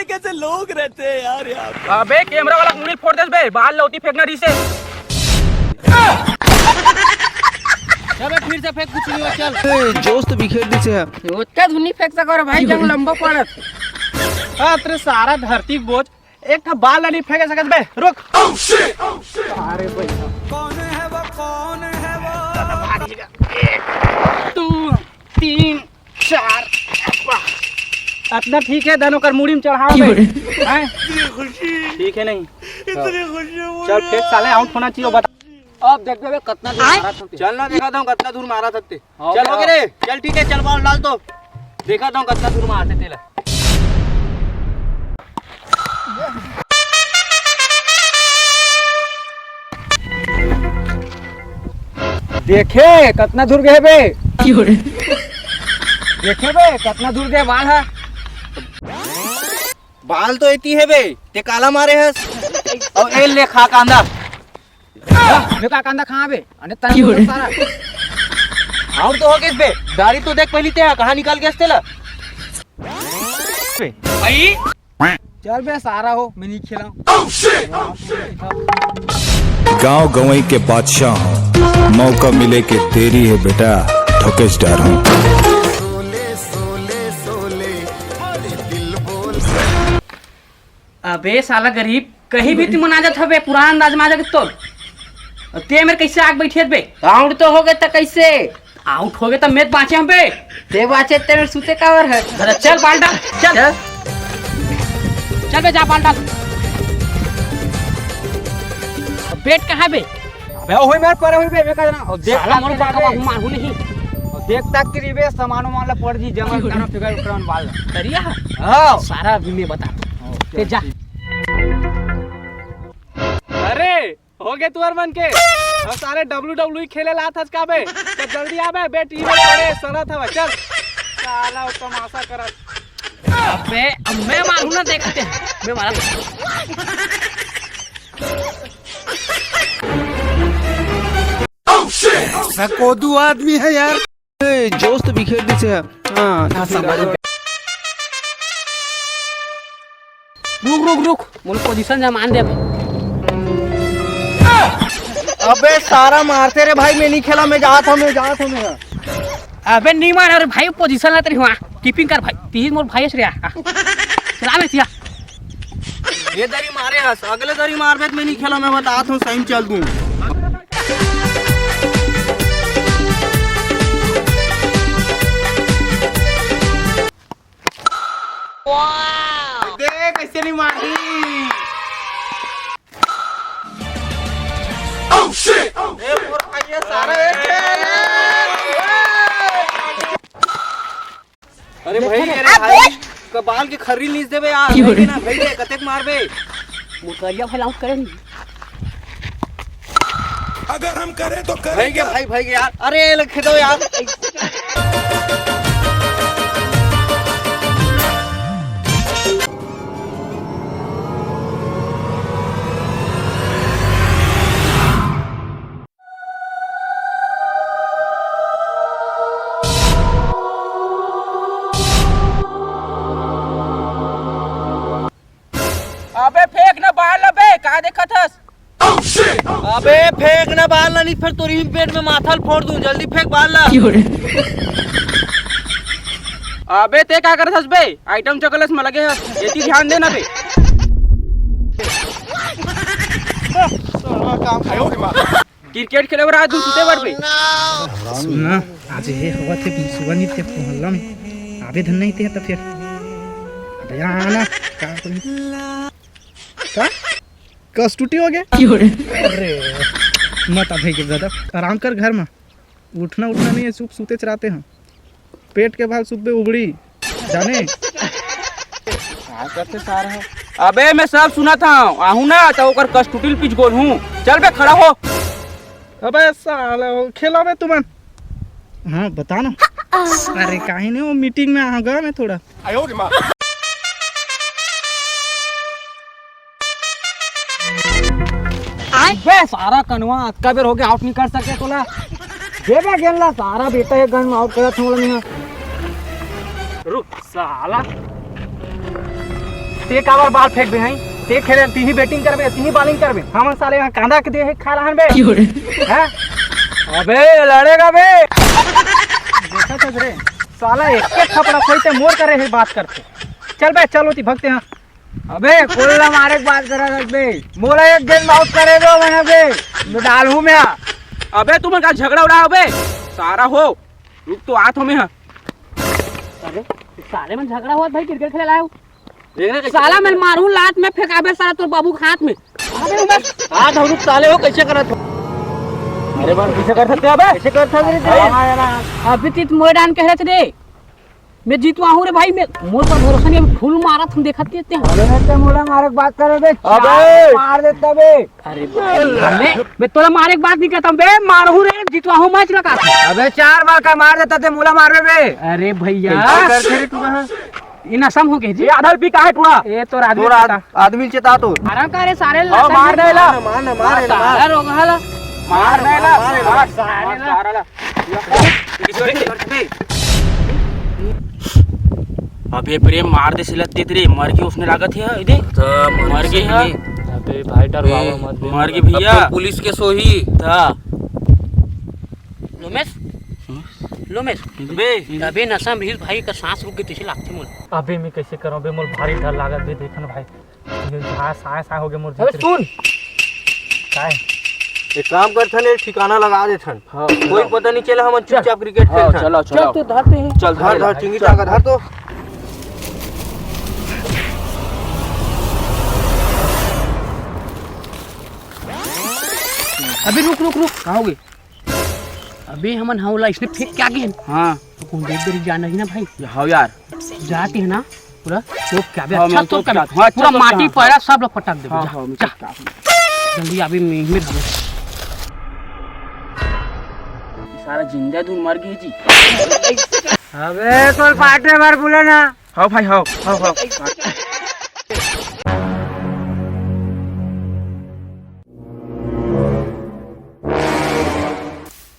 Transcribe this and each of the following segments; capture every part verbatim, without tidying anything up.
कैसे लोग रहते हैं यार, यहाँ पे। अबे, कैमरा वाला मुड़ी फोड़ देस बे, बाल लौती फेंकना रही से। अबे, फिर से फेंक, कुछ नहीं हुआ, चल। ए, जोश तो बिखेर दिस हे। ओतका धुन नइ फेंक सको रे भाई, जंग लंबा पड़त। हाँ, तेरे सारा धरती बोझ, एक ठा बाल ला नइ फेंक सकस बे, रुक। अरे भाई। कौन है वो, कौन है वो? दू, तीन, चार। अतना ठीक हे, दन ओकर मुड़ी में चढ़ाओ बे। हैं? ठीक हे नहीं? चल फेंक साले, आउट होना चाहिए, बता। अब देख बे, कतना दूर मारत हस ते। चल ना, देखा दो कतना दूर मारत हस ते। हाँ, चल, हो गे रे। चल, ठीक हे, चल, बॉल डाल तो। देखा दो कतना दूर मारत हस तेला। देखे, कतना दूर गे बे। देखे बे, कतना दूर गे बाल हे। बाल तो एती हे बे, ते काला मारे हस। अउ ए ले खा कांदा। बे का कांदा खा बे? अने तन सारा। आउट तो हो गेस बे। दाढ़ी तो देख पहली ते, कहाँ निकल गेस तेला? भाई। चल बे सारा हो, मैं नहीं खेला। गांव गंवई के बादशाह हूँ, मौका मिले के देरी हे बेटा, ठोकेच डारहूँ। अबे साला गरीब, कहीं भी तुमन आ जात हवे, पुराना अंदाज में आ जात तो। ते मेर कैसे आके बैठे हस बे? आउट तो हो गे त कैसे? आउट हो गे त मैं बाँचे हँव बे। ते बाँचे ते मेर सुते काबर हे? अरे चल बाल डाल, चल। चल। चल बे, जा बाल डाल। बैट कहाँ हे बे? अबे ओही मेर परे होही बे, मैं कह रहा हूँ। देख साला ताक मोर के बाल रे। मारू नहीं। अउ देख ताक के रे बे, सामान वामान ला पड़ जी, जमा करा, फिकर उकरा मन बाल। करिया? हाँ। सारा अभी मैं बता दूँ। हाँ, ते जा। ठीक। अरे, हो गे तुहर मन के। अउ सारे डब्ल्यू डब्ल्यू ई खेले ला आत हस का बे? त जल्दी आबे, बेट ई में पड़े, सड़त हवय, चल। साला वो तमाशा करत। अबे, अब मैं मारूँ ना, देखते हैं। मैं मारा। सकोदू आदमी हे यार। ए, जोश तो बिखेर दिस हे। हाँ, हाँ, समझ। रुक, रुक, रुक, मोला पोजीशन जमान दे अबे। अबे सारा मारते रे भाई, मैं नहीं खेला, मैं जात हूँ, मैं जात हूँ, मैं। अबे नहीं मार रे भाई, पोजीशन ला तेरी वहाँ, कीपिंग कर भाई, तीन मोर भाई रे। चला बे तिया। ये दरी मारे हस, अगले दरी मारबे त मैं नहीं खेला, मैं बतात हूँ, सही में चल दूँ। देख, कैसे नहीं मारी। ए, मोर भाई, ये सारा एक खेल है। अरे भाई, अरे भाई, कबाल के खर्री लीस देबे यार। क्यों रे? भाई ना, भाई रे, कतेक मारबे? मुकरिया भाई आउट करे नहीं। अगर हम करें तो करें भाई के, क्या? भाई, भाई के यार। अरे, लखे दो यार। अबे फेंक ना बाल अबे, का देखत हस? अबे फेंक ना बाल ना, नहीं फिर तोरी ही पेट में माथा ल फोड़ दूं। जल्दी फेंक बाल ला। क्यों रे? अबे ते का करत हस बे? आइटम चकलस में लगे हस, एती ध्यान दे ना बे। साला काम आयो रे माँ। क्रिकेट खेले बर आज तू सुते बर बे। सुन ना, आज ये होवत हे, सुबह नहीं थे मोहल्ला में, आबे धन नहीं थे तो फिर अबे यहाँ आना। का कोई का कस टूटी हो गया? क्यों रे? अरे मत आ भाई के ब्रदर, आराम कर घर में, उठना उठना नहीं है, चुप सूते चराते हैं। पेट के भाल सुबे उबड़ी जाने। का करथे सारा हे? अबे मैं सब सुनत हूँ, आहू ना तो ओकर कस टूटी ल पिच गोल हूँ। चल बे खड़ा हो। अबे साला, वो खेला बे तुमन। हाँ बता ना। अरे काहे नहीं, वो मीटिंग में आ गया मैं थोड़ा। आयो रे माँ। बे सारा कनवा, अतका बेर हो गया, आउट नहीं कर सके तोला। दे बे गेंद ला, सारा बेटा एक गेंद में आउट करत हूँ नहीं। रुक साला। ते काबर ball फेंकबे हैं? ते खेले, तिही batting करबे, तिही bowling करबे। हमन साले यहाँ कांदा के दे हे खा रहन बे। हैं? अबे लड़ेगा बे। देखा था रे, साला एक एक थपड़ा कोई ते मोर करे हे बात करथे। चल बे, चल ओती भगते हैं। अबे कोल्ला मारे के बात करा था बे। मोला एक गेंद out करे दो मना बे। मैं डालहूँ मैं। अबे तुमन का झगड़ा उड़ा बे। सारा हो। रुक तो आत हो मैं। अरे साले मन झगड़ा होवत भाई, cricket खेले आए हो। देख ना कैसे साला मैं मारू लात में फेंकाबे साला तोर बाबू के हाथ में। अबे उमेश। हाथ हम लोग साले हो कैसे करत हो? अरे बार कैसे कर सकते हो अबे? कैसे कर सकते रे? अभी तीत मैदान कह रहे थे रे। मैं जीतवा हूँ रे भाई, मैं मोर पर भरोसा नहीं, अभी full मारा तुम देखा देते हैं। अबे मैं ते मोला मारे के बात करे बे। अबे! मार देता बे। अरे भाई, मैं, मैं तोला मारे के बात नहीं कहता हूँ बे, मारहूँ रे, जीतवा हूँ match लगा। अबे चार बार का मार देता ते मोला मारबे बे। अरे भैया। कैसे करथे रे तू कहाँ? ये नशा में हो गए जी। ये आधा पी का है टूड़ा? ये तो आदमी तोर आद-, पता। आदमी चेता तो। आराम का रे सारे हाँ, लसन मार दे। नहीं ला। मार ना, मार ना, मार ना, मार। सारा रोग हला। मार नहीं ला। मार ना, मार। सारे ला। सारा ला। अबे प्रेम मार दे सिलत देत रे, मर गए उसने लागत है, ये दे। तो मर गए है। अबे भाई डरवावा ए, मत बे। मर गए भैया। अब तो पुलिस के सोही। था। लोमेश, लोमेश, बे। अबे नशा में भी भाई का सांस रुक गई, तुझे लागते मोल। अबे मैं कैसे करूं बे, मोल भारी डर लागत बे, देखन भाई। ये घास आय साय हो गए मोर अबे भीतर। सुन। काय? एक काम करथन, एक ठिकाना लगा देथन। हाँ, कोई चलो। पता नहीं चला, हमन चल। चुपचाप cricket हाँ, खेलथन। चलो, चल चलो। तू धरते हैं। चल, धर, धर, धर, चल। चिंगी चाका धर तो। अबे रुक, रुक, रुक। कहाँ हो गए? अबे हमन हौला इसने फेंक के आगे हैं। हाँ। तो कौन देख देरी जाना ही ना भाई। ये हाव यार। जाते हैं ना, पूरा तोप के आबे, हाँ, अच्छा मैं तोप तोप के आबे। के, हाँ, अच्छा पूरा तोप के, माटी हाँ। पैरा सब लोग पटक देबे। हाँ, जा, हाँ, मैं जा। तोप के आबे। जल्दी आबे, मैं, मैं सारा जिंदा धुन मर गई जी। अबे, तोर पार्टनर मार बोला ना। हाँ भाई, हाँ, हाँ, हाँ।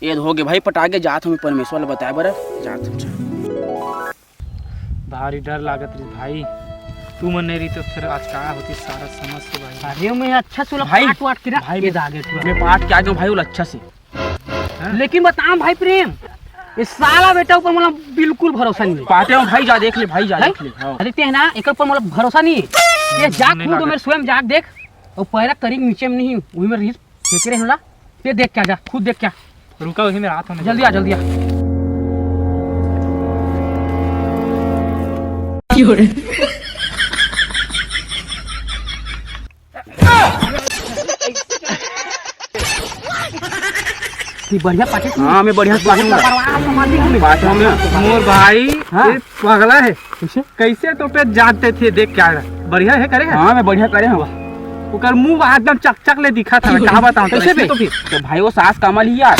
ये हो गए भाई, पटा के जात हमें परमेश्वर ल बताए बर, जात हम। भारी डर लागत रही भाई, तू मन नहीं रही तो फिर आज का होती सारा समझ से भाई। अरे मैं अच्छा सुला भाई, पाट वाट किरा भाई, ये दागे तू। मैं पाट क्या दूं भाई, वो अच्छा से। हाँ? लेकिन बताऊं भाई प्रेम, ये साला बेटा ऊपर मतलब बिल्कुल भरोसा नहीं है। पाटे हूँ भाई, जा देख ले भाई, जा हैं? देख ले। हाँ। अरे ते है ना, एक ऊपर मतलब भरोसा नहीं है। ये हम्म, जा नहीं खुद लागत। मेरे स्वयं जाके देख, और पैरा करीब नीचे में नहीं, वही में रही फेंके रहे होला। ये देख क्या, जा खुद देख क्या। रुका, वही में रात होने जल्दी आ, जल्दी आ। तू बढ़िया पाटे तू। हाँ, मैं बढ़िया से पाटूंगा। परवाह तो मत दिखा। पाटूंगा। मोर भाई, हाँ। ये पगला है। कैसे? कैसे तो पे जानते थे, देख क्या है। बढ़िया है, करे है? हाँ, मैं बढ़िया करे हूँ। ओकर मुंह एकदम चकचक ले दिखा था, मैं का बताऊं तो, कैसे ऐसे बे? तो फिर। तो भाई, वो सास कमल ही यार।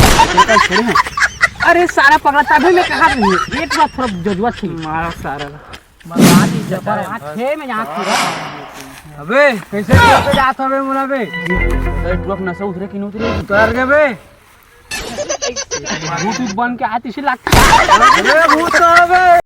अरे सारा पगला, तभी मैं कहा नहीं, एक बार थोड़ा जज्बा थी। मारा सारा। बर्बाद ही जबर। आज छह में यहाँ पूरा। अबे, कैसे पे जात हवे मोला बे? अरे, ट्रक नशा उतरे कि नहीं उतरे? उतर गए बे। भूत उत बन के आती सी लगती। अरे, भूत तो हवे।